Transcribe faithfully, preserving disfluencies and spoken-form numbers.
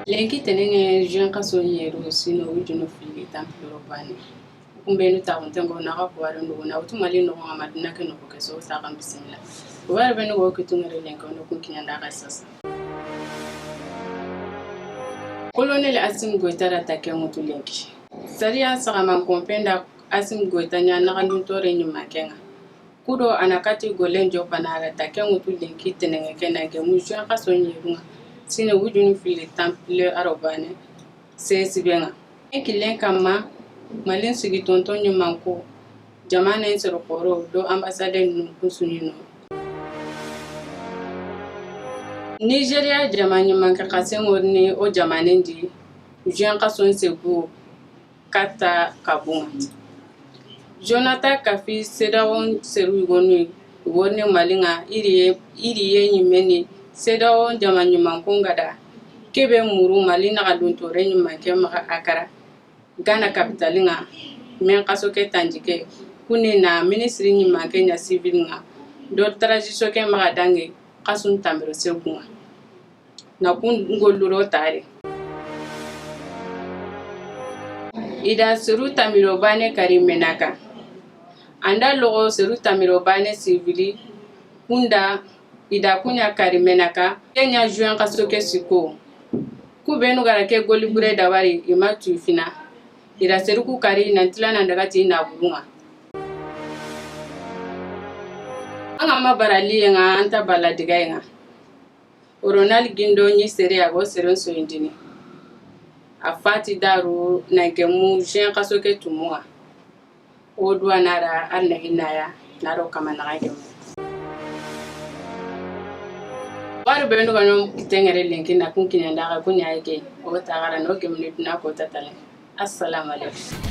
Lenki tenenŋe juin xaso ɲeru sino wujunu fili tanpiloro bane. Kumbenu taxunten go naxa kuwaren dugu na wutu Mali noxo ŋa ma duna ke noxo ke so saxan bisimila. Kuware benu go kitungere lenki ono kun kiɲanda xa sasa. Colonel Assimi Goïta da take ŋutu lenki. Sariya saxaman konpen da Assimi Goïta ɲa naxandun tore ɲumanke ŋa. Kudo a na kati gollen jopana a da take ŋutu lenki tenenŋe ke na gemu juin xaso ɲerun ŋa sine wujunu fili tanpile aro bane sesibe ŋa. Ken killen kanma, Malin sigi tonton ɲumanko, jamanen soro xoro do ambassadeur nun kusuɲino. Nigeria jama ɲumanke xasen ŋorini o jamanen di juin xason segu katta kabunŋa. Jonathan Kafi, CEDEAO seru yigonu worini Mali ŋa, iri ye, iri ye ɲimeni CEDEAO jama ɲumankon gada kebe muru Mali naxadun tore ɲumanke maxa Akara, Ghana capitale ŋa, men xaso ke tanjike, kuni na ministre ɲumanke ɲa civil ŋa, do transition ke maxa dange xasun tanbiro segun ŋa. Na kun golluro tare. I da seru tanbiro bane kari menaka. Anda logo seru tanbiro bane sivili kunda i da kuɲa kari menaka. Kenya juin xaso ke siko. Ku benu gara ke golli bure dabari i ma tu fina. I da seru ku kari nan tila nan daga ti na burunga. An ga ma bara liye ŋa an ta bala digaye ŋa. Ronald Gindo ni sere a go seren soyindini. A fati daru na gemu juin xaso ke tumu ŋa. O duwa na ra ar na hinaya na ro kama na gemu. Waru benu gano kitengere lenki na kun kinenda ga kunya yake. O ta gara no gemu ni duna ko tatale. Assalamu alaikum.